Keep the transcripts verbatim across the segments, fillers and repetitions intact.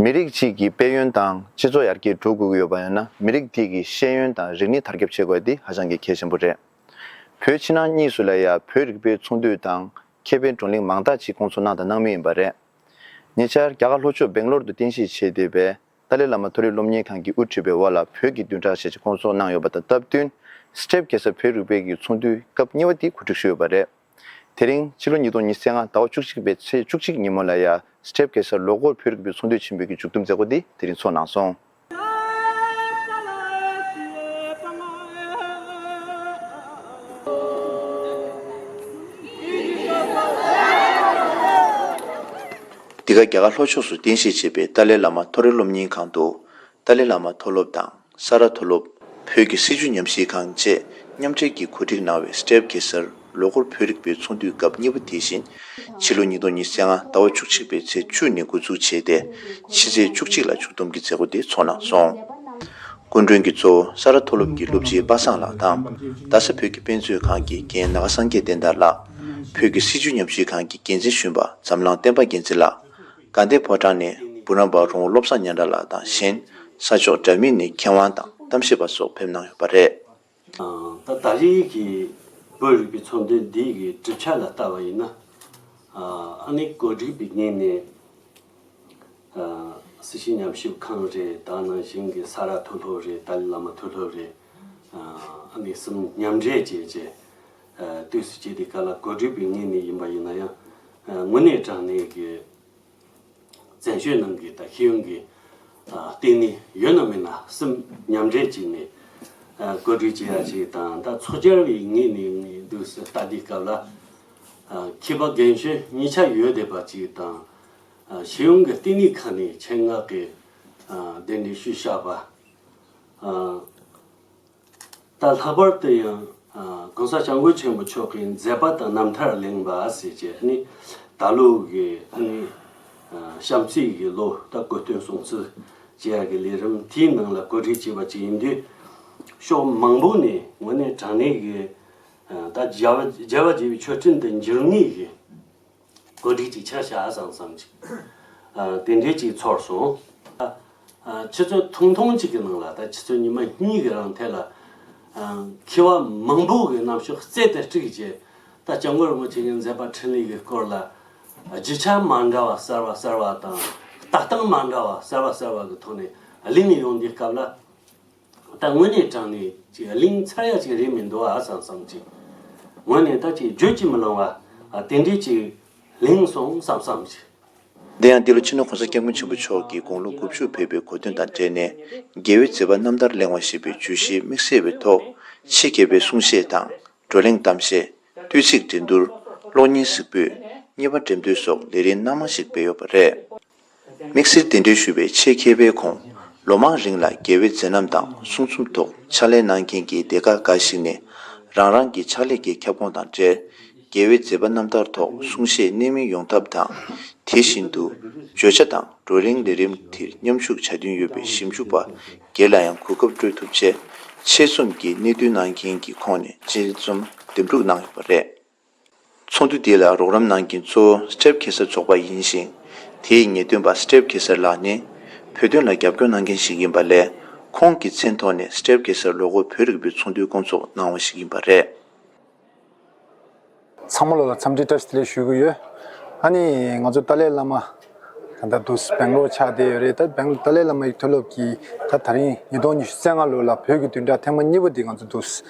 མི་རིགས་གཅིག་གི་དཔལ་ཡོན་དང་སྤྱི་ཚོགས་ཡར་རྒྱས་འགྲོ་དགོས་ཀྱི་ཡོད་པ་ཡིན་ན། མི་རིགས་དེ་གི་ཤེས་ཡོན་དང་རིག་གནས་དར་ཁྱབ་བྱེད་དགོས་པ་དེ་ཧ་ཅང་གི་གལ་ཆེན་པོ་རེད། བོད་ཕྱི་ནང་གཉིས་སུ་ལ་ཡ་བོད་རིག་པའི་ཚོགས་འདུས་དང་ཁེ་ཕན་བགྲོ་གླེང་མང་དག་ཅིག་སྐོང་ཚོགས་གནང་དང་གནང་མུས་ཡིན་པ་རེད། ཉེ་ཆར་རྒྱ་གར་ལྷོ་ཕྱོགས་སྦེང་ལོར་དུ་རྟེན་གཞི་བྱས་བསྡད་པའི་ཏཱ་ལའི་བླ་མ་མཐོ་རིམ་སློབ་གཉེར་ཁང་གིས་དབུ་ཁྲིད་པའི་འོག་ལ་བོད་ཀྱི་བདུན་ཕྲག་ཞེས་ཅིག་སྐོང་ཚོགས་གནང་ཡོད་པ་དང་སྟབས་བསྟུན། སི་ཊེབ་གེ་སར་བོད་རིག་པའི་གི་ཚོགས་འདུའི་སྐབས་གཉིས་པ་དེ་གོ་སྒྲིག་ཞུས་ཡོད་པ་རེད། དེ་རིང་ཕྱི་ལོ་ཉིས་སྟོང་ཉི་ཤུ་རྩ་ལྔ་ཟླ་བ་བཅུ་གཅིག་པའི་ཚེས་བཅུ་གཅིག་ཉིན་མོ་ལ་ཡ་སི་ཊེབ་གེ་སར་ལོ་འཁོར་བོད་རིག་པའི་ཚོགས་འདུ་ཆེན་པོའི་གི་མཇུག་བསྡོམས་མཛད་སྒོ་འདི་དེ་རིང་ཚོགས་གནང་སོང་། འདི་ག་རྒྱ་གར་ལྷོ་ཕྱོགས་སུ་རྟེན་གཞི་བྱས་པའི་ཏཱ་ལའི་བླ་མ་མཐོ་རིམ་སློབ་གཉེར་ཁང་དུ། ཏཱ་ལའི་བླ་མ་མཐོ་སློབ་དང་ས་རཱ་མཐོ་སློབ། བོད་ཀྱི་སྲིད་བྱུས་ཉམས་ཞིབ་ཁང་བཅས་མཉམ་འབྲེལ་གྱིས་གོ་སྒྲིག་གནང་བའི་སི་ཊེབ་གེ་སར་ལོ་འཁོར་བོད་རིག་པའི་ཚོགས་འདུའི་སྐབས་གཉིས་པ་དེ་བཞིན། ཕྱི་ལོ་ཉིས་སྟོང་ཉི་ཤུ་རྩ་ལྔ་ཟླ་བ་བཅུ་གཅིག་པའི་ཚེས་བཅུ་ནས་འགོ་འཛུགས་བྱས་ཏེ། ཕྱི་ཚེས་བཅུ་གཅིག་ལ་མཇུག་བསྡོམས་ཀྱི་མཛད་སྒོ་དེ་ཚོགས་གནང་སོང་། སྐུ་མགྲོན་གྱི་གཙོ་བོ་ས་རཱ་མཐོ་སློབ་ཀྱི་སློབ་སྤྱི་པ་སངས་ལགས་དང་། རྡ་ས་བོད་ཀྱི་དཔེ་མཛོད་ཁང་གི་རྒན་ནཱ་ག་སངས་རྒྱས་བསྟན་དར་ལགས། བོད་ཀྱི་སྲིད་བྱུས་ཉམས་ཞིབ་ཁང་གི་འགན་འཛིན་གཞོན་པ་འཛམ་གླིང་བསྟན་པ་རྒྱལ་མཚན་ལགས། དགའ་ལྡན་ཕོ་བྲང་ནས་འབུམ་རམས་པ་རོང་བོ་བློ་བཟང་ཉང་བྲག་ལགས་དང་གཞན། ས་ཕྱོགས་འདྲ་མིན་ནས་མཁས་དབང་དང་གཏམ་བཤད་པ་སོགས་ཕེབས་གནང་ཡོད་པ་རེད། ད་ད་རེས་ཀྱི་བོད་རིག་པའི་ཚོགས་འདུ་འདི་གི་གྲུབ་ཆ་ལ་ལྟ་བ་ཡིན་ན། ཨ་ནི་གོ་སྒྲིག་པའི་ངོས་ནས། སྲིད་བྱུས་ཉམས་ཞིབ་ཁང་རེད། ད་ནང་བཞིན་གྱི་ས་རཱ་མཐོ་སློབ་རེད། ཏཱ་ལའི་བླ་མ་མཐོ་སློབ་རེད། ཨ་ནི་གསུམ་མཉམ་འབྲེལ་བྱས་རྗེས། དུས་སུ་བྱས་དེ་ག་ལ་གོ་སྒྲིག་པའི་ངོས་ནས་ཡིན་པ་ཡིན་ན་ཡང་། དངོས་གནས་དྲང་གནས་ཀྱི་བཙན་བྱོལ་ནང་གི་ད་ཤེས་ཡོན་གྱི་ལྟེ་གནས་ཡོད་ན་མེད་ན་གསུམ་མཉམ་འབྲེལ་བྱས་ནས་གོ་སྒྲིག་བྱེད་ཡ་ཅིག་དང་། ད་ཚོགས་བཅར་བའི་ངོས་ནས་དུས་སུ་ལྟ་དུས་སྐབས་ལ། མཁས་པ་རྒན་གཞོན་གཉིས་ཆ་ཡོད་བསྡད་པ་ཅིག་དང་། ཨ་ཤེས་ཡོན་གྱི་ལྟེ་གནས་ཁག་ནས་ཆེད་མངགས་ཀྱིས་ཨ་གདན་འདྲེན་ཞུས་བཞག་པ། ཨ་ད་ལྷག་པར་དུ་ཡང་ཨ་༸གོང་ས་༸སྐྱབས་མགོན་ཆེན་པོ་མཆོག་གི་མཛད་པ་དང་རྣམ་ཐར་གླེང་བ་ཟེར་བྱས་ནི་ད་ལོ་གི་ཨ་ནི་ཨ་བྱམས་བརྩེ་གི་ལོ་ད་གོ་སྟོན་སྲུང་བརྩི་བྱེད་ཡ་གི་ལས་རིམ་དེའི་ནང་ལ་གོ་སྒྲིག་བྱས་པ་ཅིག་ཡིན་དུས། ཕྱོགས་མང་པོ་ནས་དངོས་གནས་དྲང་གནས་ཀྱི་ཨ་ད་རྒྱལ་བ་རྒྱལ་བ་དགྱེས་པའི་མཆོད་སྤྲིན་དུ་འགྱུར་ངེས་ཀྱི་གོ་སྒྲིག་ཅིག་ཆགས་བཞག་བསམ་བསམ་ཅིག་ཨ་དེ་འདྲའི་ཅིག་ཚོར་སོང་། ཨ་ཨ་ཆུ་ཚོད་ཐུང་ཐུང་ཅིག་གི་ནང་ལ། ད་ཆུ་ཚོད་ཉི་མ་གཉིས་ཀྱི་རིང་ཐད་ལ་ཨ་མཁས་པ་མང་པོ་གི་རྣམ་དཔྱོད་རྩལ་དུ་དཀྲིགས་རྗེས། ད་སྐྱབས་མགོན་རིན་པོ་ཆེ་གི་མཛད་པ་འཕྲིན་ལས་ཀྱི་སྐོར་ལ་རྒྱུ་ཆ་མ་འདྲ་བ་གསར་བ་གསར་བ་དང་། ལྟ་སྟངས་མ་འདྲ་བ་གསར་བ་གསར་བ་གི་ཐོག་ནས་གླེང་ནས་ཡོང་དུས་སྐབས་ལ། ད་དངོས་གནས་དྲང་གནས་ཅིག་གླེང་ཚར་ཡ་ཅིག་རེད་མི་འདུག་ཨ་བསམ་བསམ་ཅིག་དངོས་གནས་ད་ཅིག་བརྗོད་ཀྱིས་མི་ལང་བ་ཨ་དེ་འདྲས་ཅིག་གླེང་སོང་བསམ་བསམ་ཅིག་འདི་ཡང་འདི་ལོ་སྤྱི་ནོར་༸གོང་ས་༸སྐྱབས་མགོན་ཆེན་པོ་མཆོག་གིས་དགུང་ལོ་དགུ་བཅུ་ཕེབས་པའི་གོ་སྟོན་དང་འབྲེལ་ནས། རྒྱལ་བའི་མཛད་པ་རྣམ་ཐར་གླེང་བ་ཞེས་པའི་བརྗོད་གཞི་དམིགས་བསལ་བའི་ཐོག་ཆེད་མཁས་པའི་གསུང་བཤད་དང་། བགྲོ་གླེང་གཏམ་བཤད། བསྟོད་ཚིག་འགྲན་བསྡུར། གློག་བརྙན་གཟིགས་འབུལ། རྙིང་པ་འགྲེམས་སྟོན་སོགས་ལས་རིམ་སྣ་མང་ཞིག་སྤེལ་ཡོད་པ་རེད། དམིགས་བསལ་གདན་འདྲེན་ཞུས་པའི་ཆེད་མཁས་པས་ཁོང་ལོ་མང་རིང་ལ་རྒྱལ་བའི་མཛད་རྣམ་དང་གསུང་རྩོམ་ཐོག་ཕྱག་ལས་གནང་མཁན་གྱི་སྡེ་ཁག་འགའ་ཞིག་ནས་རང་རང་གི་ཕྱག་ལས་ཀྱི་ཁྱབ་ཁོངས་དང་འབྲེལ། རྒྱལ་བའི་མཛད་པ་རྣམ་ཐར་ཐོག་གསུང་བཤད་གནད་སྨིན་ཡོང་ཐབས་དང་། དེ་བཞིན་དུ་བརྗོད་བྱ་དང་བགྲོ་གླེང་ལས་རིམ་དེར་མཉམ་ཞུགས་བྱ་འདུན་ཡོད་པའི་ཞིབ་འཇུག་པ་སྒེར་ལ་ཡང་གོ་སྐབས་སྤྲོད་ཐུབ་ཆེད། ཆེད་རྩོམ་གྱི་གནད་དོན་གནང་མཁན་གྱི་ཁོངས་ནས་ཆེད་རྩོམ་འདེམས་སྒྲུག་གནང་ཡོད་པ་རེད། ཚོགས་འདུ་འདི་ལ་རོགས་རམ་གནང་མཁན་གཙོ་བོ་སི་ཊེབ་གེ་སར་ཚོགས་པ་ཡིན་ཞིང་། དེའི་ངེས་སྟོན་པ་སི་ཊེབ་གེ་སར་ལགས་ནི་བོད་དོན་ལ་རྒྱབ་སྐྱོར་གནང་མཁན་ཞིག་ཡིན་པ་ལས། ཁོང་གི་མཚན་ཐོག་ནས་སི་ཊེབ་གེ་སར་ལོ་འཁོར་བོད་རིག་པའི་ཚོགས་འདུའི་སྐོང་ཚོགས་གནང་བ་ཞིག་ཡིན་པ་རེད། ཚང་མ་ལོ་ལ་འཚམས་འདྲི་བཀྲ་ཤིས་བདེ་ལེགས་ཞུ་གི་ཡོད། ཨ་ནི་ང་ཚོ་ཏཱ་ལའི་བླ་མ་ད་ལྟ་འདུག་སྦེང་ལོར་ཆགས་བསྡད་ཡོད་རེད། ད་སྦེང་ཏཱ་ལའི་བླ་མ་ཡི་མཐོ་སློབ་ཀྱིས་ད་ད་རིང་ཉིས་སྟོང་ཉི་ཤུ་རྩ་ལྔ་ལོ་ལ་བོད་ཀྱི་བདུན་ཕྲག་ཐེང་མ་གཉིས་པ་འདི་ང་ཚོ་འདུག་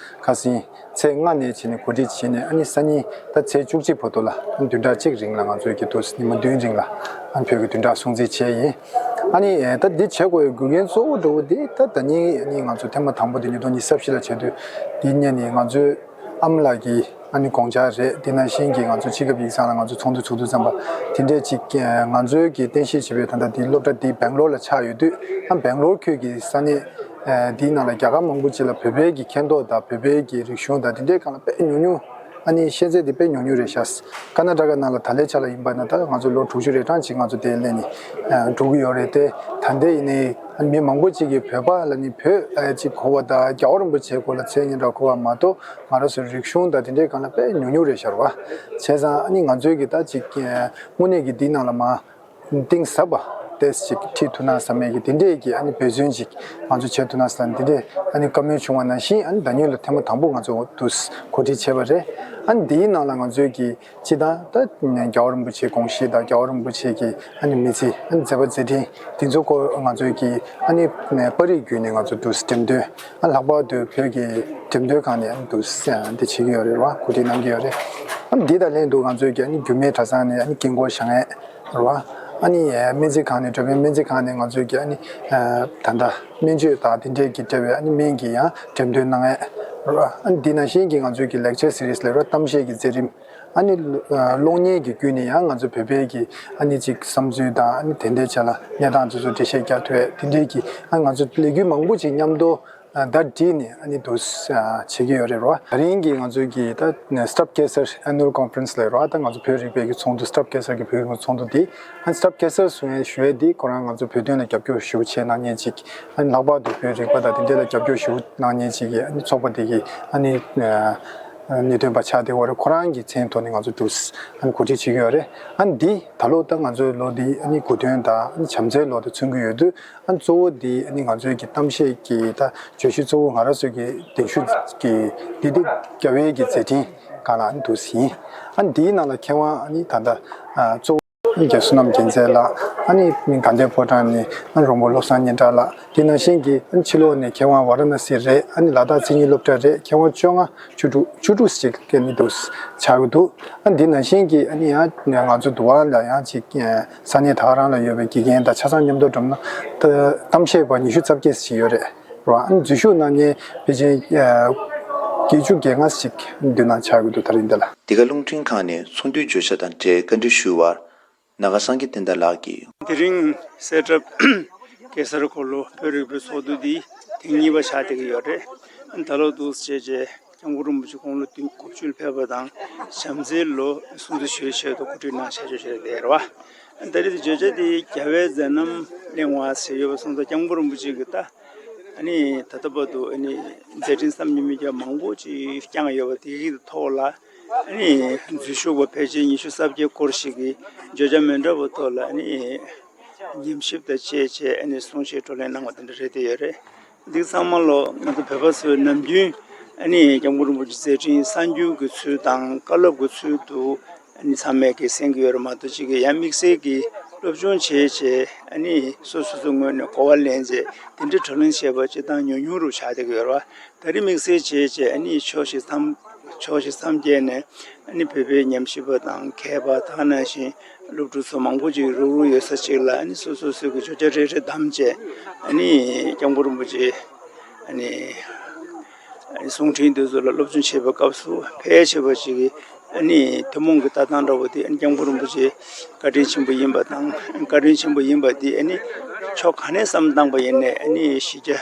ཁ་སང་ཚེས་ལྔ་ནས་བྱས་ནས་གོ་སྒྲིག་བྱས་ནས། ཨ་ནི་སང་ཉིན་ད་ཚེས་བཅུ་གཅིག་བར་དུ་ལ། ཨ་ནི་བདུན་ཕྲག་གཅིག་རིང་ལ་ང་ཚོའི་གི་འདུག་ཉི་མ་བདུན་རིང་ལ་ཨ་ནི་བོད་ཀྱི་བདུན་ཕྲག་སྲུང་བརྩི་བྱས་ཡིན། ཨ་ནི་ད་འདི་བྱེད་དགོས་པའི་དགོས་འགན་གཙོ་བོ་འདྲ་བོ་འདི་ད་ད་ནི་ཨ་ནི་ང་ཚོ་ཐེང་མ་དང་པོ་འདི་ཉིས་སྟོང་ཉི་ཤུ་རྩ་བཞི་ལ་བྱེད་དུས། འདི་ཉིད་ནི་ང་ཚོའི་ཨ་མ་ལགས་ཀྱི་ཨ་ནི་དགོངས་འཆར་རེད། དེ་ནང་བཞིན་གྱི་ང་ཚོ་སྤྱི་ཁྱབ་ཡིག་ཚང་ལ་ང་ཚོ་ཚོགས་འདུ་ཚོགས་དུས་ཙམ་པ་དེ་འདྲས་ཅིག་ང་ཚོའི་གི་རྟེན་གཞི་བྱས་པའི་ད་ལྟ་འདི་སློབ་གྲྭ་འདི་སྦེང་ལོར་ལ་ཆགས་ཡོད་དུས། ཨ་སྦེང་ལོར་ཁུལ་གྱི་ས་གནས་འདིའི་ནང་ལ་རྒྱ་གར་མང་པོ་ཅིག་ལ་བོད་པའི་གི་མཁྱེན་རྟོགས་དང་བོད་པའི་གི་རིག་གཞུང་དང་དེ་འདྲའི་སྒང་ལ་དཔེ་ཉུང་ཉུང་། ཨ་ནི་ཤེས་ཚད་དེ་དཔེ་ཉུང་ཉུང་རེད་ཤག་ཀར་ན་ཊ་ཀ་ནང་ལ་ད་ལྟའི་ཆ་ལ་ཡིན་པ་ན་ད་ང་ཚོ་ལོ་དྲུག་ཅུ་རེ་གྲངས་ཅིག་ང་ཚོ་དེ་སླེབས་ནས་འགྲོ་གི་ཡོད་རེད་དེ། ད་ལྟ་ཡིན་ནའི་མི་མང་པོ་ཅིག་གིས་བོད་པ་ལ་ནི་བོད་ཅིག་གོ་བ་དང་རྒྱལ་བ་རིན་པོ་ཆེའི་སྐོར་ལ་ཚད་སྙན་གྲགས་གོ་བ་མ་གཏོགས། ང་རང་ཚོའི་རིག་གཞུང་དང་དེ་འདྲའི་སྒང་ལ་དཔེ་ཉུང་ཉུང་རེད་ཤག་བ། བྱས་ཙང་ཨ་ནི་ང་ཚོའི་གི་ད་ཅིག་དངོས་གནས་ཀྱི་འདི་ནང་ལ་མ་གཏིང་ཟབ་པ་ ཏོག་ཙམ་ཅིག་ཁྲིད་ཐུབ་ན་བསམ་མེད་ཀྱི་དེ་འདྲས་ཀྱི་ཨ་ནི་འབད་བརྩོན་ཅིག་ང་ཚོ་བྱེད་ཐུབ་ན་བསམ་དེ་འདྲས་ཨ་ནི་བཀའ་མོལ་བྱུང་བ་ནང་བཞིན། ཨ་ནི་ཟླ་ཉིན་ལ་ཐེངས་མ་དང་པོ་ང་ཚོ་འདུག་གོ་སྒྲིག་བྱས་པ་རེད། ཨ་ནི་དེའི་ནང་ལ་ང་ཚོའི་གི་སྤྱི་བཏང་ད་རྒྱལ་བ་རིན་པོ་ཆེའི་དགོངས་གཞི་དང་རྒྱལ་བ་རིན་པོ་ཆེ་གི་ཨ་ནི་མི་ཚེ། ཨ་ནི་མཛད་པ་མཛད་འཕྲིན་འདི་ཚོ་སྐོར་ང་ཚོའི་གི་ཨ་ནི་པར་རིས་བརྒྱུད་ནས་ང་ཚོ་འདུག་འགྲེམས་སྟོན། ཨ་ལྷག་པར་དུ་བོད་ཀྱི་འགྲེམས་སྟོན་ཁང་ནས་ཨ་ནི་འདུག་འདི་བྱེད་ཀྱི་ཡོད་རེད་བ། གོ་སྒྲིག་གནང་གི་ཡོད་རེད། ཨ་ནི་འདི་དང་ལྷན་དུ་ང་ཚོའི་གི་ཨ་ནི་རྒྱུད་སྨད་གྲྭ་ཚང་ནས་ཨ་ནི་དཀྱིལ་འཁོར་བཞེངས་ཡས་རེད་བ། ཨ་ནི་སྨན་རྩིས་ཁང་ནས་འགྲོ་ཕན་སྨན་རྩིས་ཁང་ནས་ང་ཚོའི་གི་ཨ་ནི་ད་ལྟ་སྨན་བཅོས་དང་དེ་འདྲས་ཀྱི་འབྲེལ་བའི་ཨ་ནི་སྨན་གྱི་ཡང་འགྲེམས་སྟོན་གནང་ཡས་རེད་བ། ཨ་ནི་འདི་ནང་བཞིན་གྱི་ང་ཚོའི་གི་ལེག་ཅར་སི་རིས་ལབ་རེད་བ། གཏམ་བཤད་ཀྱི་མཛད་རིམ། ཨ་ནི་གློག་བརྙན་གྱི་བརྒྱུད་ནས་ཡང་ང་ཚོ་བོད་པའི་གི་ཨ་ནི་ཅིག་བསམ་ཚུལ་དང་ཨ་ནི་དེ་འདྲའི་ཆ་ལ་གནས་སྟངས་དེ་ཚོ་འགྲེལ་བཤད་རྒྱག་ཐུབ་ཡས་དེ་འདྲའི་གི་ཨ་ང་ཚོ་ལས་འགུལ་མང་པོ་ཅིག་མཉམ་དུ་ཟླ་བསྒྲིལ་ནས་ཨ་ནི་འདུག་བྱེད་ཀྱི་ཡོད་རེད་རོ། ད་རིང་གི་ང་ཚོའི་གི་ད་སྟབས་ཀེ་སར་ཨེ་ནུ་ཨལ་ཀོན་ཕ་རེན་སི་ལབ་རོ། ད་ང་ཚོ་བོད་རིག་པའི་གི་ཚོགས་འདུ། སྟབས་ཀེ་སར་གི་བོད་རིག་པའི་ཚོགས་འདུ་དེ་ཨ་ནི་སྟབས་ཀེ་སར་ཟེར་ཡས་ཞུ་ཡས་དེ་ཁོ་རང་ང་ཚོ་བོད་དོན་ལ་རྒྱབ་སྐྱོར་ཞེ་པོ་བྱས་གནང་མཁན་ཅིག་ཨ་ནི་ལྷག་པར་དུ་བོད་རིག་པ་དང་དེ་འདྲ་ལ་རྒྱབ་སྐྱོར་ཞེ་པོ་གནང་མཁན་ཅིག་གི་ཨ་ནི་ཚོགས་པ་དེ་གི་ཨ་ནི། ཨ་ནུས་ཐོན་པ་ཆགས་བསྡད་ཡོད་རེད། ཁོ་རང་གི་མཚན་ཐོག་ནས་ང་ཚོ་འདུག་ཨ་ནི་གོ་སྒྲིག་བྱེད་ཀྱི་ཡོད་རེད། ཨ་ནི་འདི་ད་ལོ་ད་ང་ཚོའི་ལོ་འདི་ཨ་ནི་དགུང་སྟོན་དང་ཨ་ནི་བྱམས་བརྩེའི་ལོ་དང་མཚོན་གྱི་ཡོད་དུས། ཨ་ནི་གཙོ་བོ་འདི་ཨ་ནི་ང་ཚོའི་གི་གཏམ་བཤད་ཀྱི་ད་བརྗོད་གཞི་གཙོ་བོ་ང་རང་ཚོའི་གི་གདན་ཞུ་གི་འདི་འདི་རྒྱལ་བའི་གི་མཛད་འཕྲིན་སྒང་ལ་ཨ་ནི་འདུག་ཡིན། ཨ་ནི་འདིའི་ནང་ལ་མཁས་དབང་ཨ་ནི་ད་ལྟ་ཨ་གཙོ་བོ། རྒན་བསོད་ནམས་རྒྱལ་མཚན་ལགས། ཨ་ནི་དགའ་ལྡན་ཕོ་བྲང་ནས་ཨ་ནི་རོང་པོ་བློ་བཟང་སྙན་གྲགས་ལགས། དེ་ནང་བཞིན་གྱི་ཨ་ནི་ཕྱི་ལོགས་ནས་མཁས་དབང་ཝཱ་ར་ཎ་སི་རེད། ཨ་ནི་ལ་དྭགས་མཚན་ཉིད་སློབ་གྲྭ་རེད། མཁས་དབང་བཅོ་ལྔ་བཅུ་དྲུག་བཅུ་དྲུག་ཅིག་གི་ནི་འདུག་ཆགས་ཀྱི་འདུག་ཨ་ནི་དེ་ནང་བཞིན་གྱི་ཨ་ནི་ཡང་ང་ཚོ་དུ་བ་ལ་ཡང་ཅིག་ས་གནས་ད་ག་རང་ལ་ཡོད་པའི་དགེ་རྒན་དང་ཆ་ཚང་མཉམ་དུ་འགྲོ་ན་ད་གཏམ་བཤད་པ་ཉི་ཤུ་རྩ་བརྒྱད་ཅིག་ཡོད་རེད་རོ། ཨ་ནི་འཛུལ་ཞུགས་གནང་མཁན་ཕལ་ཆེར་བརྒྱད་ཅུ་གྱ་ལྔ་ཅིག་མདུན་ན་ཆགས་ཀྱི་འདུག་ད་རིང་འདི་ལ། འདི་ག་རླུང་འཕྲིན་ཁང་ནས་ཚོགས་འདུའི་བརྗོད་བྱ་དང་འབྲེལ་བཀའ་འདྲི་ཞུས་པར། ནཱ་ག་སངས་རྒྱས་བསྟན་དར་ལགས་ཀྱིས། དེ་རིང་གསལ་བསྒྲགས་གེ་སར་འཁོར་ལོ་བོད་རིག་པའི་ཚོགས་འདུ་འདི་ཐེངས་གཉིས་པ་ཆགས་བསྡད་ཀྱི་ཡོད་རེད། ད་ལོ་འདུག་བྱས་རྗེས་སྐྱབས་མགོན་རིན་པོ་ཆེ་དགུང་ལོ་དགུ་བཅུ་ལ་ཕེབས་པ་དང་བྱམས་བརྩེའི་ལོ་སྲུང་བརྩི་ཞུ་ཡའི་ཆེད་དུ་གོ་སྒྲིག་གནང་བྱ་ཆོག་བྱས་བསྡད་རེད་བ། ད་རེས་བརྗོད་བྱ་འདི་རྒྱལ་བའི་མཛད་རྣམ་གླེང་བ་ཞེས་ཡོད་པ་སོང་ཙང་སྐྱབས་མགོན་རིན་པོ་ཆེ་གི་ད་ཨ་ནི་ད་ལྟ་བར་དུ་ཨ་ནི་མཛད་འཕྲིན་བསམ་གྱིས་མི་ཁྱབ་པ་མང་པོ་ཅིག་བསྐྱངས་ཡོད་པ་དེ་གི་ཐོག་ལ། ཨ་ནི་འཛུལ་ཞུགས་པ་ཕལ་ཆེར་ཉི་ཤུ་རྩ་བརྒྱད་སྐོར་ཞིག་གིས་བརྗོད་བྱ་མི་འདྲ་བའི་ཐོག་ལ་ཨ་ནི་ཉམས་ཞིབ་དང་བཅས་བྱས་ཨ་ནི་གསུང་བཤད་བགྲོ་གླེང་གནང་བ་དེ་འདྲ་རེད་བསྡད་ཡོད་རེད། འདི་ཚང་མ་ལོ་ང་ཚོ་བོད་པ་ཚོས་ནམ་རྒྱུན་ཨ་ནི་སྐྱབས་མགོན་རིན་པོ་ཆེ་མཛད་འཕྲིན་གསར་འགྱུར་གྱི་ཚུལ་དང་བཀའ་སློབ་ཀྱི་ཚུལ་དུ་ཨ་ནི་ཚང་མས་ཀྱིས་གསན་གྱི་ཡོད་རེད་མ་གཏོགས་ཅིག་གིས་ཡང་དམིགས་བསལ་གྱིས་སློབ་སྦྱོང་བྱས་བྱས་ཨ་ནི་སོ་སོ་སོ་ངོས་ནས་གོ་བ་ལེན་བྱས་དེ་འདྲའི་བགྲོ་གླེང་བྱས་པ་སྤྱིར་བཏང་ཉུང་ཉུང་རུ་ཆགས་བསྡད་ཀྱི་ཡོད་རེད་བ། ད་རེས་དམིགས་བསལ་བྱས་བྱས་ཨ་ནི་ཕྱོགས་བཞི་མཚམས་ཕྱོགས་བཞི་མཚམས་བརྒྱད་ནས་ཨ་ནི་བོད་པའི་ཉམས་ཞིབ་པ་དང་མཁས་པ་དེ་ག་ནང་བཞིན་སློབ་ཕྲུག་ཚོ་མང་པོ་ཅིག་རུག་རུག་ཡོད་ས་ཅིག་ལ་ཨ་ནི་སོ་སོ་སོ་གི་བརྗོད་བྱ་རེ་རེ་བདམས་བྱས་ཨ་ནི་སྐྱབས་མགོན་རིན་པོ་ཆེ་ཨ་ནི་ཨ་ནི་གསུང་འཕྲིན་དེ་ཚོ་ལ་སློབ་སྦྱོང་བྱེད་པའི་སྐབས་སུ་ཕལ་ཆེ་བ་ཅིག་གིས་ཨ་ནི་ཐུན་མོང་གི་ལྟ་སྟངས་འདྲ་བོ་དེ་ཨ་ནི་སྐྱབས་མགོན་རིན་པོ་ཆེ་བཀའ་དྲིན་ཆེན་པོ་ཡིན་པ་དང་། བཀའ་དྲིན་ཆེན་པོ་ཡིན་པ་དེ་ཨ་ནི་ཕྱོགས་ག་ནས་བསམ་བཏང་པ་ཡིན་ནའི་ཨ་ནི་གཞི་རྒྱ་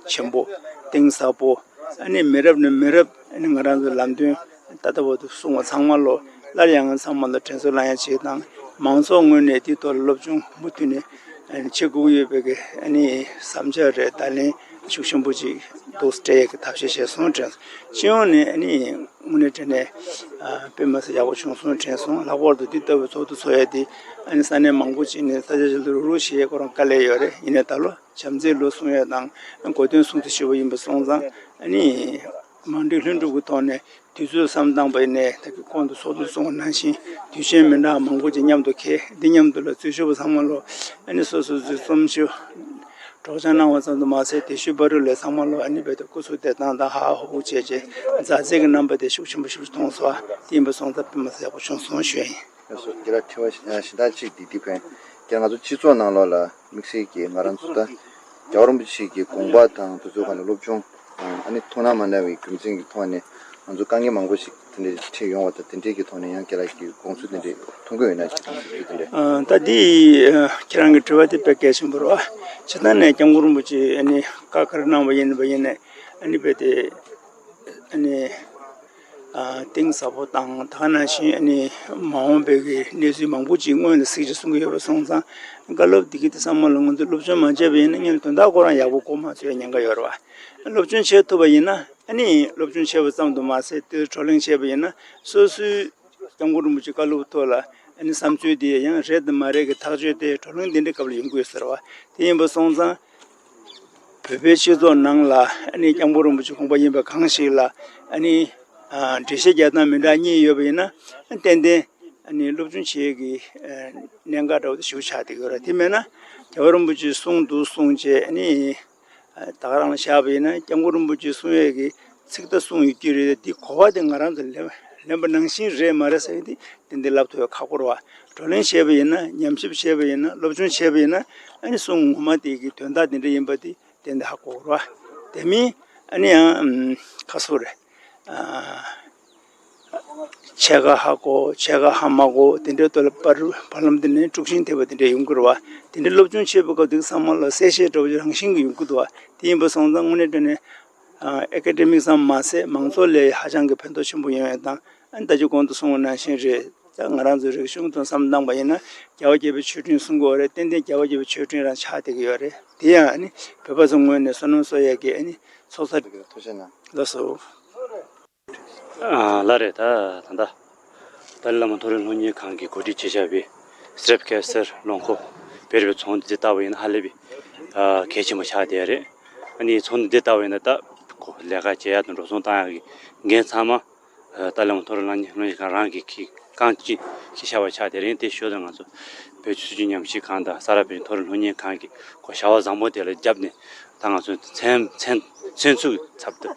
ཆེན་པོ་གཏིང་ཟབ་པོ། ཨ་ནི་མི་རབས་ནས་མི་རབས་ཨ་ནི་ང་རང་ཚོའི་ལམ་སྟོན་ད་ལྟ་བར་དུ་གསུང་བ་ཚང་མ་ལོ་སླར་ཡང་ཚང་མ་ལ་དྲན་གསོ་གནང་ཡ་ཅིག་དང་། མང་ཚོགས་ངོས་ནས་དེའི་ཐོག་ལ་སློབ་སྦྱོང་མུ་མཐུད་ནས་ཨ་ནི་བྱེད་དགོས་ཀྱི་ཡོད་པའི་གི་ཨ་ནི་བསམ་འཆར་རེད། བརྡ་ལན་ཤུགས་ཆེན་པོ་ཅིག་འདུག་སྤྲད་ཡས་ཀྱི་ཐབས་ཤེས་བྱས་སོང་། དྲན་སྤྱི་ཡོངས་ནས་ཨ་ནི་དངོས་གནས་དྲང་གནས་དཔེ་མ་སྲིད་ཡག་པོ་བྱུང་སོང་དྲན་སོང་། ལྷག་པར་དུ་འདི་ལྟ་བུའི་ཚོགས་འདུ་ཚོགས་ཡས་དེ་ཨ་ནི་ས་གནས་མང་པོ་ཅིག་ནས་ས་ཆ་ཅིག་ལ་རུག་རུག་བྱེད་ཡས་ཁོ་རང་དཀའ་ལས་ཡོད་རེད། ཡིན་ནའི་ད་ལོ་བྱམས་བརྩེའི་ལོ་གསུང་ཡས་དང་གོ་སྟོན་སྲུང་བརྩི་ཞུ་བ་ཡིན་པ་སོང་ཙང་ཨ་ནི་མ་འགྲིག་ལྷུན་གྲུབ་ཀྱི་ཐོག་ནས་དུས་ཚོད་བསམ་བཏང་པ་ཡིན་ནའི་ད་གི་གོང་དུ་ཚོགས་འདུ་གསུངས་པ་ནང་བཞིན་དུས་ཆེན་མི་འདྲ་བ་མང་པོ་ཅིག་མཉམ་དུ་འཁེལ། འདི་མཉམ་དུ་ལ་འཛུལ་ཞུགས་པ་ཚང་མ་ལོ་ཨ་ནི་སོ་སོ་ཚོའི་རྩོམ་ཞུ་སྒྲོག་སྦྱང་གནང་བ་ཙམ་དུ་མ་ཟད་དེ་ཤུལ་པ་རུ་ལས་ཚང་མ་ལོ་ཨ་ནི་རྦད་དེ་སྐུ་གཟུགས་བདེ་ཐང་དང་ཧ་ཧུ་ཧུ་བྱས་རྗེས་མཛའ་བརྩེ་གི་རྣམ་པ་དེ་ཤུགས་ཆེན་པོ་ཤུགས་ཆེ་མཐོང་སོང་། དེ་ཡིན་པ་སོང་ཙང་དཔེ་མ་སྲིད་ཡག་པོ་བྱུང་སོང་ཞུ་ཡ་ཡིན། ལགས་སོ། ཁྱེད་རང་དྲི་བ་གཞན་དག་ཅིག་འདི་འདི་ཕན། ཁྱེད་རང་ང་ཚོ་སྤྱི་ཚོགས་ནང་ལོགས་ལ་དམིགས་བསལ་གྱིས་ང་རང་ཚོ་ད་རྒྱལ་བ་རིན་པོ་ཆེ་གི་དགོངས་པ་དང་དེ་ཚོའི་སྒང་ནས་སློབ་སྦྱོང་དང་ཨ་ནི་ཐུགས་སྣང་མ་འདྲ་བའི་རྒྱུ་མཚན་གྱི་ཐོག་ནས་ང་ཚོ་དཀའ་ངལ་མང་པོ་ཞིག་དེ་འདྲའི་འཕྲད་ཡོང་བ་དང་། དེ་འདྲའི་གི་ཐོག་ནས་ཡང་རྒན་ལགས་ཀྱི་དགོངས་ཚུལ་དེ་འདྲའི་མཐོང་གི་ཡོད་ན་ཅིག་དང་ཞུ་རྒྱུ་དེ་འདྲའི། ཨ་ད་འདི་ཨ་ཁྱེད་རང་གི་དྲི་བ་དེ་དཔེ་གལ་ཆེན་པོ་རེད་བ། སྤྱིར་བཏང་ནས་སྐྱབས་མགོན་རིན་པོ་ཆེ་ཨ་ནི་བཀའ་ག་རེ་གནང་བ་ཡིན་པ་ཡིན་ནའི་ཨ་ནི་རྦད་དེ་ཨ་ནི་ཨ་གཏིང་ཟབ་པོ་དང་། དེ་ག་ནང་བཞིན་ཨ་ནི་མ་འོངས་པའི་གི་གནས་ཚུལ་མང་པོ་ཅིག་སྔོན་ལ་གཟིགས་ཀྱིས་གསུང་གི་ཡོད་པ་སོང་ཙང་། བཀའ་སློབ་འདི་གི་དེ་ཚང་མ་ལ་ང་ཚོས་སློབ་སྦྱོང་མ་བྱས་པ་ཡིན་ན་སྔོན་ལ་དོན་དག་ཁོ་རང་ཡག་པོ་གོ་མ་ཆོད་ཡ་ཉེན་ཁ་ཡོད་རེད་བ། སློབ་སྦྱོང་བྱེད་ཐུབ་པ་ཡིན་ན་ཨ་ནི་སློབ་སྦྱོང་བྱས་པ་ཙམ་དུ་མ་ཟད་དེ་བགྲོ་གླེང་བྱས་པ་ཡིན་ན་སོ་སོའི་སྐྱབས་མགོན་རིན་པོ་ཆེ་བཀའ་སློབ་ཐོག་ལ་ ཨ་ནི་བསམ་ཚུལ་དེ་ཡང་རེད་དམ་མ་རེད་ཀྱི་ཐག་གཅོད་དེ་བགྲོ་གླེང་དེ་འདྲའི་སྐབས་ལ་ཡོང་གི་ཡོད་ཟེར་བ། དེ་ཡིན་པ་སོང་ཙང་། བོད་པའི་སྤྱི་ཚོགས་ནང་ལ་ཨ་ནི་སྐྱབས་མགོན་རིན་པོ་ཆེ་དགོངས་པ་ཡིན་པ་གང་ཞིག་ལ་ཨ་ནི་འགྲེལ་བཤད་རྒྱག་སྟངས་མི་འདྲ་གཉིས་ཡོད་པ་ཡིན་ན། ཏན་ཏན་ཨ་ནི་སློབ་སྦྱོང་བྱེད་ཀྱི་གནད་འགག་འདྲ་བོ་དེ་ཞིག་ཆགས་བསྡད་ཀྱི་ཡོད་རེད། དེ་མེད་ན་རྒྱལ་བ་རིན་པོ་ཆེས་གསུངས་འདུག་གསུངས་བྱས་ཨ་ནི། ད་ག་རང་ལ་བཞག་པ་ཡིན་ན་སྐྱབས་མགོན་རིན་པོ་ཆེས་གསུང་ཡས་ཀྱི་ཚིག་ད་གསུང་ཡོད་ཀྱི་རེད། འདི་གོ་བ་དེ་ང་རང་ཚོ་ལེན་ལེན་པ་ནང་བཞིན་རེད་མ་རེད་ཟེར་ཡས་དེ་ཏན་ཏན་ལབ་ཐུབ་ཡ་ཁག་པོ་རེད་བ། བགྲོ་གླེང་བྱས་པ་ཡིན་ན། ཉམས་ཞིབ་བྱས་པ་ཡིན་ན། སློབ་སྦྱོང་བྱས་པ་ཡིན་ན། ཨ་ནི་གསུང་ངོ་མ་དེ་གི་དོན་དག་དེ་འདྲ་ཡིན་པ་དེ་ཏན་ཏན་ཧ་གོ་གི་རེད་བ། དེ་མིན་ཨ་ནི་ཡང་ཁ་སོ་རེད། ཕྱེད་ཀ་ཧ་གོ། ཕྱེད་ཀ་ཧ་མ་གོ། དེ་འདྲའི་ཐོག་ལ་བར་བར་ལམ་དེ་ནས་དཀྲུག་ཤིང་ཐེབས་པ་དེ་འདྲ་ཡོང་གི་རེད་བ། དེ་འདྲའི་སློབ་སྦྱོང་བྱེད་པའི་སྐབས་དེ་ཚང་མ་ལ་གསལ་བཤད་འདྲ་བོ་རང་བཞིན་གྱིས་ཡོང་གི་འདུག་བ། དེ་ཡིན་པ་སོང་ཙང་དངོས་གནས་དྲང་གནས་ཨེ་ཀ་ཌེ་མིག་ཙམ་མ་ཟད་མང་ཚོགས་ལ་ཧ་ཅང་གི་ཕན་ཐོགས་ཆེན་པོ་ཡོང་ཡ་དང་། ཨ་ནི་ད་ཅི་གོང་དུ་གསུངས་པ་ནང་བཞིན་རེད། ད་ང་རང་ཚོའི་རིག་གཞུང་དང་བསམ་བློ་བཏང་པ་ཡིན་ན་རྒྱལ་བ་དགྱེས་པའི་ཆོས་སྤྲིན་གསུང་གི་ཡོད་རེད། ཏན་ཏན་རྒྱལ་བ་དགྱེས་པའི་ཆོས་སྤྲིན་རང་ཆགས་བསྡད་ཀྱི་ཡོད་རེད། དེ་ཡང་ཨ་ནི་བོད་པ་ཚོའི་ངོས་ནས་བསོད་ནམས་གསོག་ཡ་གི་ཨ་ནི་ཚོགས་བསགས། ཐུགས་རྗེ་གནང་། ལགས་སོ། ཨ་ལགས་རེད། ད་ད་ལྟ་ཏཱ་ལའི་བླ་མ་མཐོ་རིམ་སློབ་གཉེར་ཁང་གིས་གོ་སྒྲིག་བྱས་བཞག་པའི་སྲེབ་ཀེ་སར་ལུང་ཁོག་བོད་རིག་པའི་ཚོགས་འདུ་འདི་ལྟ་བུ་ཡིན་ན་ཧ་ལས་པའི་ཨ་གལ་ཆེན་པོ་ཆགས་བསྡད་ཡོད་རེད། ཨ་ནི་ཚོགས་འདུ་འདི་ལྟ་བུ་ཡིན་ན་ད་ཁོ་ལས་ཀ་བྱེད་ཡག་དང་འགྲོ་སོང་བཏང་ཡག་གི་འགན་ཚང་མ་ཨ་ཏཱ་ལའི་བླ་མ་མཐོ་རིམ་སློབ་གཉེར་སློབ་གཉེར་ཁང་རང་གིས་ཁྱེར་རྐང་གཅིག་ཁྱེར་བཞག་པ་ཆགས་བསྡད་རེད། དེ་ཞོར་དུ་ང་ཚོ་བོད་ཀྱི་སྲིད་བྱུས་ཉམས་ཞིབ་ཁང་དང་ས་རཱ་བོད་མཐོ་རིམ་སློབ་གཉེར་ཁང་གིས་ཁོ་བྱ་བ་བཟང་པོ་དེ་ལ་རྒྱབ་ནས། ད་ང་ཚོ་མཚན་མཚན་མཚན་ཚུགས་ཚབ་ཏུ་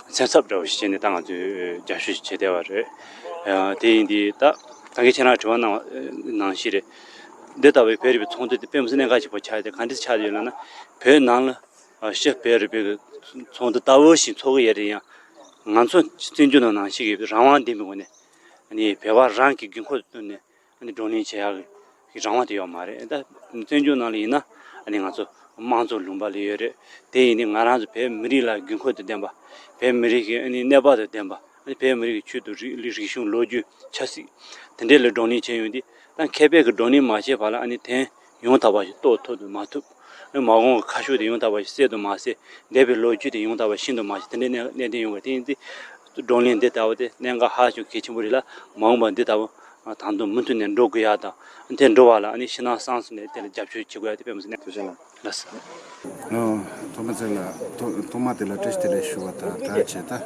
མཚན་ཚབ་འདྲ་བོ་ཞིག་བྱས་ནས་ད་ང་ཚོས་རྒྱབ་སྐྱོར་བྱེད་བསྡད་པ་རེད། ཨ་དེ་ཡིན་དུས་ད་ད་གིན་ཁྱེད་རང་དྲི་བ་གནང་བ་ནང་བཞིན་རེད། འདི་ལྟ་བུའི་བོད་རིག་པའི་ཚོགས་འདུ་དེ་དཔེ་མི་སྲིད་གནད་འགག་ཆེན་པོ་ཆགས་ཏེ། ག་འདྲ་ཆགས་ཡོད་ལབ་ན། བོད་ནང་ལ་ཨ་ཤི་བོད་རིག་པའི་ཚོགས་འདུ་ལྟ་བུ་ཞིག་ཚོགས་ཀྱི་ཡོད་རེད། ཡང་ང་ཚོ་བཙན་བྱོལ་ནང་ནང་བཞིན་གྱི་རང་དབང་ལྡན་པའི་ངོས་ནས་ནི་བོད་པ་རང་གི་དགོས་མཁོ་དང་བསྟུན་ནས་ཨ་ནི་བགྲོ་གླེང་བྱེད་ཡག་གི་རང་དབང་དེ་ཡོད་མ་རེད། ད་བཙན་བྱོལ་ནང་ལ་ཡིན་ན་ཨ་ནི་ང་ཚོ་དམངས་གཙོ་ལུང་པ་ལ་ཡོད་རེད། དེ་ཡིན་དུས་ང་རང་ཚོ་བོད་མི་རིགས་ལ་དགོས་མཁོ་དང་ལྡན་པ། བོད་མི་རིགས་ཀྱི་ཨ་ནི་གནས་བབ་དང་ལྡན་པ། ཨ་ནི་བོད་མི་རིགས་ཀྱི་ཆོས་དང་རིག་རིག་གཞུང་ལོ་རྒྱུས་ཆབ་སྲིད་དེ་འདྲའི་ལ་བགྲོ་གླེང་བྱས་ཡོང་དུས། ད་མཁས་པས་ཀྱི་བགྲོ་གླེང་མ་བྱས་བར་ལ་ཨ་ནི་དེ་ཡང་དག་པ་ཞིག་རྟོགས་ཐུབ་དང་མ་ཐུབ། མ་འོངས་ཀྱི་ཁ་ཕྱོགས་དེ་ཡང་དག་པ་ཞིག་གསལ་དུ་མ་གསལ། འདས་པའི་ལོ་རྒྱུས་དེ་ཡང་དག་པ་ཤེས་དུ་མ་ཤེས། དེ་འདྲའི་གནད་གནད་དོན་ཡོང་བ་དེ་ཡིན་ཏེ། བགྲོ་གླེང་འདི་ལྟ་བུ་དེ་གནད་འགག་ཧ་ཅང་གལ་ཆེན་པོ་རེད་ལ། མ་འོངས་པ་འདི་ལྟ་བུ་ད་དུང་མུ་མཐུད་ནས་འགྲོ་དགོས་ཡག་དང་། དེ་འགྲོ་བ་ལ་ཨ་ནི་ཕྱི་ནང་གསང་གསུམ་ནས་དེ་ལ་རྒྱབ་སྐྱོར་བྱེད་དགོས་ཡག་དེ་དཔེ་མི་སྲིད་གནད། ཐུགས་རྗེ་གནང་། ལགས་སོ། ཨོ། ཐོག་མ་ཚེ་ལ་ཐོག་ཐོག་མ་དེ་ལ་བཀྲ་ཤིས་བདེ་ལེགས་ཞུ་བ་དང་སྦྲགས་བྱས། ད་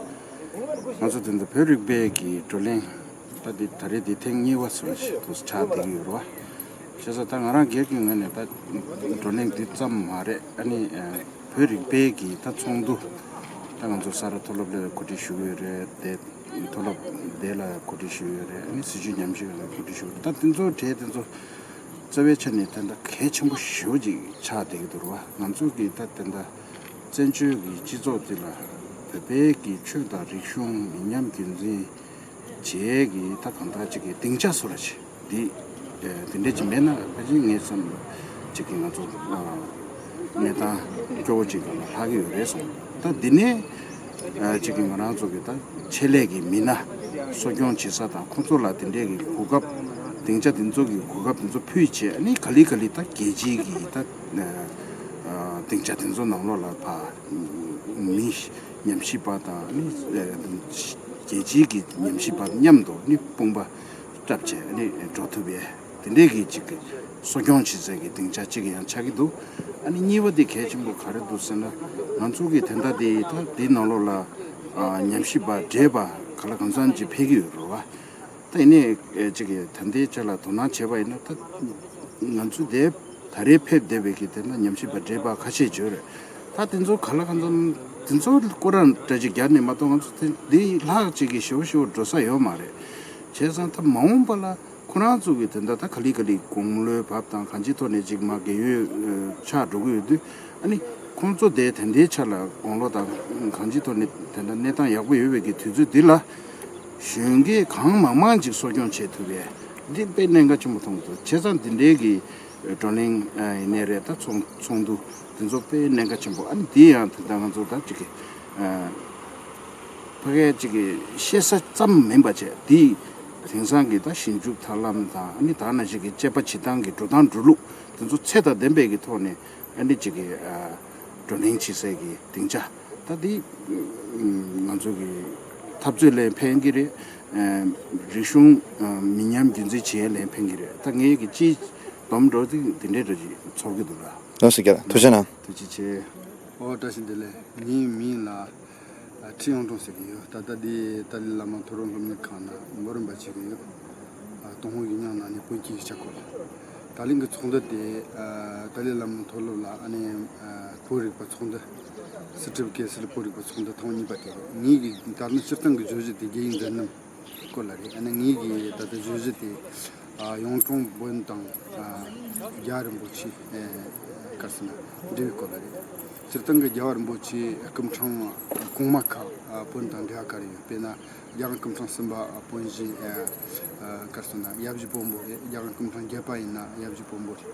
ང་ཚོ་དེ་འདྲ་བོད་རིག་པའི་གི་བགྲོ་གླེང་། ད་འདི་ད་རེས་འདི་ཐེངས་གཉིས་པ་སོགས་ཤིག་ཏུ་ཆགས་བསྡད་ཀྱི་ཡོད་རེད་བ། བྱས་ཙང་ད་ང་རང་སྒེར་གྱི་ངོས་ནས་ད་བགྲོ་གླེང་འདི་ཙམ་མ་རེད། ཨ་ནི་ཨ་བོད་རིག་པའི་གི་ད་ཚོགས་འདུ། ད་ང་ཚོ་ས་རཱ་མཐོ་སློབ་ལ་གོ་སྒྲིག་ཞུ་གི་ཡོད་རེད་དེ། མཐོ་སློབ་དེ་ལ་གོ་སྒྲིག་ཞུ་གི་ཡོད་རེད། ཨ་ནི་སྲིད་བྱུས་ཉམས་ཞིབ་ལ་གོ་སྒྲིག་ཞུ་གི་ཡོད་རེད། ད་དེ་ཚོ་གྲས་དེ་ཚོ་རྩ་བའི་ཆ་ནས་དེ་འདྲ་གལ་ཆེན་པོ་ཞེ་པོ་ཅིག་ཆགས་བསྡད་ཀྱི་འདུག་རེད་བ། ང་ཚོ་གི་ད་དེ་འདྲ་བཙན་བྱོལ་གྱི་སྤྱི་ཚོགས་འདི་ལ་བོད་པའི་གི་ཆོས་དང་རིག་གཞུང་མི་ཉམས་རྒྱུན་འཛིན་བྱེད་ཀྱི་ད་གང་ལྟར་ཅིག་གི་སྡིངས་ཆ་བཟོ་འདྲ་ཅིག་འདི་ཨ་དེ་འདྲ་ཅིག་མེད་ན་ཕལ་ཆེར་ངའི་བསམ་ཅིག་གི་ང་ཚོ་ཨ་གནས་སྟངས་སྐྱོ་བོ་ཅིག་སྒང་ལ་ལྷག་གི་ཡོད་རེད་བསམ། ད་འདི་ནས་ཨ་ཅིག་གི་ང་རང་ཚོ་གི་ད་ཆེད་ལས་ཀྱི་མི་སྣ་གསོ་སྐྱོང་བྱེད་ས་དང་། ཁོང་ཚོ་ལ་དེ་འདྲའི་གི་གོ་སྐབས་སྡིངས་ཆ་དེ་ཚོ་གི་གོ་སྐབས་དེ་ཚོ་ཕུལ་བྱས། ཨ་ནི་ག་ལེ་ག་ལེ་ད་རྒྱལ་སྤྱིའི་གི་ད་ཨ་སྡིངས་ཆ་དེ་ཚོ་ནང་ལོགས་ལ་ཕར་མི་ཉམས་ཞིབ་པ་དང་། ཨ་ནི་ཨ་རྒྱལ་སྤྱིའི་གི་ཉམས་ཞིབ་པ་མཉམ་དུ་ཨ་ནི་དཔུང་པ་སྐྲབ་བྱས་ཨ་ནི་འགྲོ་ཐུབ་པའི་དེ་འདྲའི་གི་ཅིག་གི་གསོ་སྐྱོང་བྱེད་སའི་གི་སྡིངས་ཆ་ཅིག་ཡང་ཆགས་ཀྱི་འདུག་ཨ་ནི་གཉིས་པ་དེ་གལ་ཆེན་པོ་ག་རེ་འདུག་ཟེར་ན། ང་ཚོ་གི་ད་ལྟ་དེ་ད་དེའི་ནང་ལོགས་ལ་ཨ་ཉམས་ཞིབ་པ་བགྲེས་པ་ག་ལ་གང་འཚམ་ཅིག་ཕེབས་ཀྱི་ཡོད་རེད་བ། ད་ཡིན་ནའི་ཨེ་ཅིག་གི་ད་ལྟའི་ཆ་ལ་དོ་སྣང་བྱས་པ་ཡིན་ན། ད་ང་ཚོ་དེ་ད་རེས་ཕེབས་བསྡད་པའི་གི་དེ་ན་ཉམས་ཞིབ་པ་བགྲེས་པ་ཁ་ཤས་ཡོད་རེད། ད་དེ་ཚོ་ག་ལ་གང་འཚམ་དེ་ཚོ་སྐོར་ར་འདྲ་ཅིག་རྒྱག་ནས་མ་གཏོགས། ང་ཚོ་དེ་འདི་ལྷག་ཅིག་གི་ཞེ་པོ་ཞེ་པོ་འགྲོ་ས་ཡོད་མ་རེད། བྱས་ཙང་ད་མ་འོངས་པ་ལ་ཁོ་རང་ཚོ་གི་དེ་འདྲ་ད་ག་ལེ་ག་ལེ་དགུང་ལོའི་བབ་དང་གང་ཅིའི་ཐོག་ནས་ཅིག་མར་རྒས་ཡོལ་ཨ་ཆགས་འགྲོ་གི་ཡོད་དུས། ཨ་ནི་ཁོང་ཚོ་དེ་ད་ལྟའི་ཆ་ལ་དགུང་ལོ་དང་གང་ཅིའི་ཐོག་ནས་དེ་འདྲ་གནས་སྟངས་ཡག་པོ་ཡོད་པའི་གི་དུས་ཚོད་འདི་ལ། གཞོན་སྐྱེས་གང་མང་མང་ཅིག་གསོ་སྐྱོང་བྱེད་ཐུབ་པའི་འདི་དཔེ་གནད་འགག་ཆེན་པོ་མཐོང་གི་འདུག་བྱས་ཙང་འདི་འདྲའི་གི་བགྲོ་གླེང་ཨ་ཡིན་ནའི་རེད། ད་ཚོགས་ཚོགས་འདུ་འདི་ཚོ་དཔེ་གནད་འགག་ཆེན་པོ། ཨ་ནི་འདི་ཡང་དེ་ལྟར་ང་ཚོ་ད་ཅིག་གི་ཨ་ཕ་གིའི་ཅིག་གི་བཤད་ས་ཙམ་མིན་པ་བྱས། འདི་དེང་སང་གི་ད་ཞིབ་འཇུག་ཐབས་ལམ་དང་། ཨ་ནི་ད་ནང་བཞིན་གྱི་དཔྱད་པ་བྱེད་སྟངས་ཀྱི་འགྲོ་སྟངས་འགྲོ་ལུགས་དེ་ཚོ་ཚད་དང་ལྡན་པའི་གི་ཐོག་ནས། ཨ་ནི་ཅིག་གི་ཨ་བགྲོ་གླེང་བྱེད་སའི་གི་སྡིངས་ཆ། ད་འདི་ང་ཚོ་གི་འཐབ་རྩོད་ལ་ཕན་གྱི་རེད། རིག་གཞུང་མི་ཉམས་རྒྱུན་འཛིན་བྱེད་ཡ་ལ་ཕན་གྱི་རེད། ད་ངས་ཀྱི་ཅི་སྡོམ་འགྲོ་དེ་དེ་འདྲའི་འགྲོ་ཅིག་ཚོར་གྱི་འདུག་ལ། ལགས་སོ་རྒྱལ་ལགས། ཐུགས་རྗེ་གནང་། ཐུགས་རྗེ་ཆེ། ཨོ་བཀྲ་ཤིས་བདེ་ལེགས། ངའི་མིང་ལ་ཁྲི་གཡུང་དྲུང་ཟེར་གྱི་ཡོད། ད་ལྟ་འདི་ཏཱ་ལའི་བླ་མ་མཐོ་རིམ་སློབ་གཉེར་ཁང་ན་འབུམ་རམས་པ་བྱེད་ཀྱི་ཡོད། ཏུན་ཧོང་གི་ཉང་ན་ནི་དཔོན་སྐྱིད་ཀྱི་ཆ་བགོས། ད་ལན་གྱི་ཚོགས་འདུ་དེ་ཏཱ་ལའི་བླ་མ་མཐོ་སློབ་ལ་ཨ་ནི་བོད་རིག་པ་ཚོགས་འདུ། སི་ཁྲོན་ཀེ་སར་བོད་རིག་པ་ཚོགས་འདུ་ཐེངས་གཉིས་པ་དེ་རེད། ངེད་ཀྱི་ད་ནི་སྤྱིར་བཏང་གི་བརྗོད་གཞི་དེ་རྒྱལ་ཡོངས་མཛད་རྣམ་སྐོར་ལ་རེད། ཨ་ནི་ངེད་ཀྱི་ད་ལྟ་བརྗོད་གཞི་དེ་ཨ་གཡུང་དྲུང་བོན་དང་ཨ་རྒྱལ་བ་རིན་པོ་ཆེ་ཨེ་ག་རེ་ཟེར་ན་འབྲེལ་བའི་སྐོར་ལ་རེད། སྤྱིར་བཏང་གི་རྒྱལ་བ་རིན་པོ་ཆེ་སྐུ་ཕྲེང་གོང་མ་ཁག་ཨ་བོན་དང་འབྲེལ་བ་ག་རེ་ཡོད། དཔེར་ན་རྒྱལ་དབང་སྐུ་ཕྲེང་གསུམ་པ་ཨ་དཔོན་གཞི་ཨེ་ཨ་ག་རེ་ཟེར་ན་ཡབ་གཞིས་དཔོན་པོ་རེད། རྒྱལ་དབང་སྐུ་ཕྲེང་བརྒྱད་པ་ཡིན་ན་ཡབ་གཞིས་དཔོན་པོ་རེད།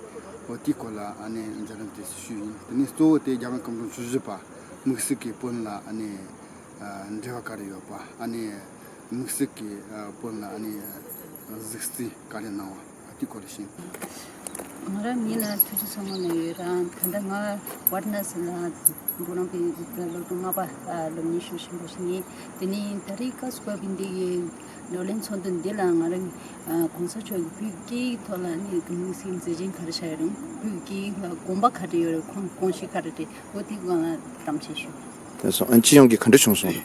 འོ་དེའི་སྐོར་ལ་ཨ་ནི་མཛད་རིམ་དེ་ཞུས་ཡིན། དེ་ནས་གཙོ་བོ་དེ་རྒྱལ་དབང་སྐུ་ཕྲེང་བཅུ་བཞི་པ་དམིགས་བསལ་གྱི་བོན་ལ་ཨ་ནི་ཨ་འབྲེལ་བ་ག་རེ་ཡོད་པ། ཨ་ནི་དམིགས་བསལ་གྱི་ཨ་བོན་ལ་ཨ་ནི་གཟིགས་རྩིས་ག་རེ་གནང་བ་དེ་སྐོར་ལ་ཤེས། ང་རང་མིང་ལ་ཐུགས་རྗེ་ཆེ་གནང་ཡོད་ར། ད་ལྟ་ང་ཝཱ་ར་ཎ་སི་ལ་འབུམ་རམས་པའི་སློབ་ཕྲུག་ལྔ་པ་སློབ་གཉེར་ཞུ་བཞིན་པ་ཞིག་ཡིན། དེ་ནས་ད་རེས་སྐབས་སུ་བབས་པའི་འདི་ཡི་བགྲོ་གླེང་ཚོགས་འདུ་འདི་ལ་ང་རང་གོང་ས་མཆོག་གི་བོད་སྐད་ཡིག་ཐོག་ལ་ནི་དམིགས་བསལ་མཛད་རྗེས་ག་རེ་བཞག་ཡོད་རུང་། བོད་སྐད་ཡིག་ལ་དགོངས་པ་ག་རེ་ཡོད་རེད། ཁོང་དགོངས་གཞི་ག་རེ་རེད། འོ་དེའི་སྒང་ལ་གཏམ་བཤད་ཞུ། དེ་སོང་ཨ་སྤྱི་ཡོངས་ཀྱི་ག་འདྲ་བྱུང་སོང་།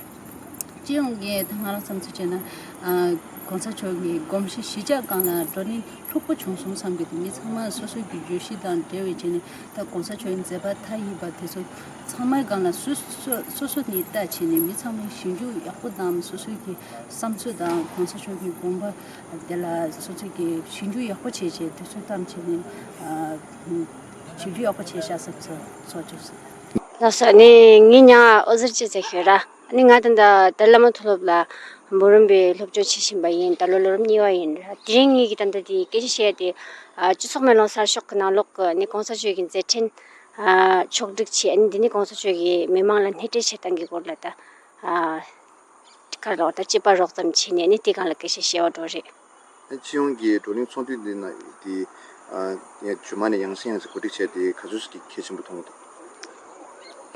སྤྱི་ཡོངས་ཀྱི་ད་ང་རང་བསམ་ཚུལ་བྱས་ན། ཨ་གོང་ས་མཆོག་གི་དགོངས་གཞི་གཞིས་ཆགས་སྒང་ལ་བགྲོ་གླེང་ལྷུག་པོ་བྱུང་སོང་བསམ་གྱི་འདུག་མི་ཚང་མ་སོ་སོ་གི་བརྗོད་གཞི་དང་འབྲེལ་བའི་བྱས་ནས་ད་གོང་ས་མཆོག་གི་མཛད་པ་མཐའ་ཡས་པ་དེ་ཚོ་ཚང་མའི་སྒང་ལ་སོ་སོ་སོ་སོ་ནས་ལྟ་བྱས་ནས་མི་ཚང་མས་ཞིབ་འཇུག་ཡག་པོ་དང་། སོ་སོ་གི་བསམ་ཚུལ་དང་གོང་ས་མཆོག་གི་དགོངས་པ་དེ་ལ་སོ་སོ་གི་ཞིབ་འཇུག་ཡག་པོ་བྱས་བྱས་དུས་ཚོད་བཏང་བྱས་ནས་ཨ་ཞིབ་འཇུག་ཡག་པོ་བྱས་བཞག་བསམ་ཚོར་ཚོར་བྱུང་སོང་། ལགས་སོ། ཨ་ནི་ངའི་མྱིང་ཨོ་ཟེར་ཅེས་ཟེར་ཞུ་ར། ཨ་ནི་ང་ད་ལྟ་ཏཱ་ལའི་བླ་མ་མཐོ་སློབ་ལ་འབུམ་རམས་པའི་སློབ་སྦྱོང་བྱེད་བཞིན་པ་ཡིན། ད་ལོ་ལོ་རིམ་གཉིས་པ་ཡིན་ར། དེ་རིང་ངེད་ཀྱིས་ད་ལྟ་དེ་སྐད་ཆ་བཤད་དེ་ཨ་སྤྱི་ཚོགས་མེ་ལོང་གསར་ཤོག་གི་ནང་ལོགས་ཀྱི་ཨ་ནི་གོང་ས་མཆོག་གི་མཛད་འཕྲིན་ཨ་ཕྱོགས་བསྒྲིགས་བྱས། ཨ་ནི་འདི་ནི་གོང་ས་མཆོག་གིས་མི་མང་ལ་སྣེ་ཁྲིད་བྱེད་སྟངས་ཀྱི་སྐོར་ལ་ད་ཨ་ག་རེ་ལབ་དགོས། ད་དཔྱད་པ་རོབ་ཙམ་བྱས་ནས་ཨ་ནི་དེ་སྒང་ལ་སྐད་ཆ་བཤད་པ་འདྲ་རེད། སྤྱི་ཡོངས་ཀྱི་བགྲོ་གླེང་ཚོགས་འདུ་འདི་ནང་དེ་ཨ་ངས་རྗེས་མ་ནས་ཡང་སེ་ཡང་སེ་གོ་སྒྲིག་བྱས་ཏེ་ག་ཚོད་ཅིག་གལ་ཆེན་པོ་མཐོང་གི་འདུག་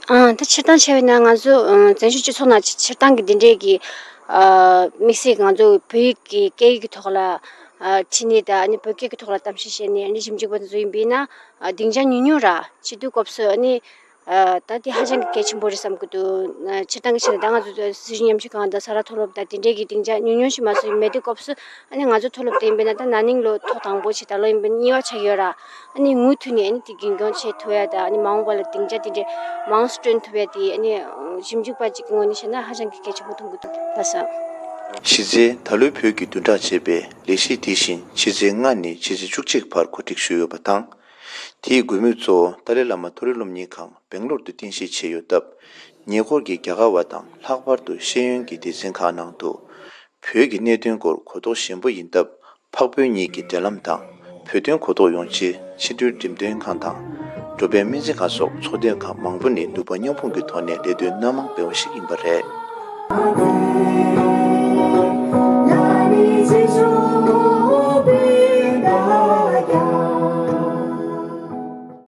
ཨ་ད་སྤྱིར་བཏང་བྱས་པ་ཡིན་ན་ང་ཚོ་ཨ་བཙན་བྱོལ་སྤྱི་ཚོགས་ནང་སྤྱི་སྤྱིར་བཏང་གི་འདི་འདྲའི་གི་ཨ་དམིགས་བསལ་ང་ཚོ་བོད་ཡིག་གི་སྐད་ཡིག་གི་ཐོག་ལ་ཨ་ཁྲིད་ནས་ད་ཨ་ནི་བོད་སྐད་ཀྱི་ཐོག་ལ་གཏམ་བཤད་བྱས་ནས་ཨ་ནི་ཞིབ་འཇུག་པ་དེ་ཚོ་ཡིན་པས་ན་ཨ་སྡིངས་ཆ་ཉུང་ཉུང་ར། བྱེད་དུས་སྐབས་སུ་ཨ་ནི་ཨ་ད་དེ་ཧ་ཅང་གི་གལ་ཆེན་པོ་རེད་བསམ་གྱི་འདུག་ཨ་སྤྱིར་བཏང་གི་ཆ་ནས་ད་ང་ཚོ་སྲིད་བྱུས་ཉམས་ཞིབ་ཁང་དང་ས་རཱ་མཐོ་སློབ་དང་དེ་འདྲའི་གི་སྡིངས་ཆ་ཉུང་ཉུང་ཞིག་མ་གཏོགས་མེད་དུས་སྐབས་སུ། ཨ་ནི་ང་ཚོ་མཐོ་སློབ་དེ་ཡིན་པས་ན་ད་ན་ནིང་ལོ་ཐོག་དང་པོ་བྱས། ད་ལོ་ཡིན་པས་ན་གཉིས་པ་ཆགས་ཡོད་ར། ཨ་ནི་མུ་མཐུད་ནས་ཨ་ནི་དེ་རྒྱུན་འཁྱོངས་བྱེད་ཐུབ་ཡ་དང་། ཨ་ནི་མ་འོངས་པ་ལ་སྡིངས་ཆ་དེ་འདྲས་མང་དུ་བསྐྲུན་ཐུབ་ཡ་དེ་ཨ་ནི་ཞིབ་འཇུག་པ་གཅིག་གི་ངོས་ནས་བཤད་ན་ཧ་ཅང་གི་གལ་ཆེན་པོ་མཐོང་གི་འདུག་ལགས་སོ། གཞི་རྩའི་ད་ལོའི་བོད་ཀྱི་བདུན་ཕྲག་ཅེས་པའི་ལས་གཞི་དེ་བཞིན་ཕྱི་ཚེས་ལྔ་ནས་ཕྱི་ཚེས་བཅུ་གཅིག་བར་གོ་སྒྲིག་ཞུས་ཡོད་པ་དང་། དེའི་དགོས་དམིགས་གཙོ་བོ་ཏཱ་ལའི་བླ་མ་མཐོ་རིམ་སློབ་གཉེར་ཁང་སྦེང་ལོར་དུ་རྟེན་གཞི་བྱས་ཡོད་སྟབས། ཉེ་འཁོར་གྱི་རྒྱ་གར་བ་དང་ལྷག་པར་དུ་ཤེས་ཡོན་གྱི་སྡེ་ཚན་ཁག་ནང་དུ་བོད་ཀྱི་གནད་དོན་སྐོར་གོ་རྟོགས་ཞན་པོ་ཡིན་སྟབས། འཕགས་བོད་གཉིས་ཀྱི་འབྲེལ་ལམ་དང་བོད་དོན་གོ་རྟོགས་ཡོང་ཆེད་ཕྱི་དྲིལ་འགྲེམས་སྟོན་ཁང་དང་འགྲོ་ཕན་སྨན་རྩིས་ཁང་སོགས་ཚོགས་སྡེ་ཁག་མང་པོ་ནས་ནུས་པ་མཉམ་སྤུངས་ཀྱི་ཐོག་ནས་ལས་དོན་སྣ་མང་སྤེལ་བ་ཞིག་ཡིན་པ་རེད།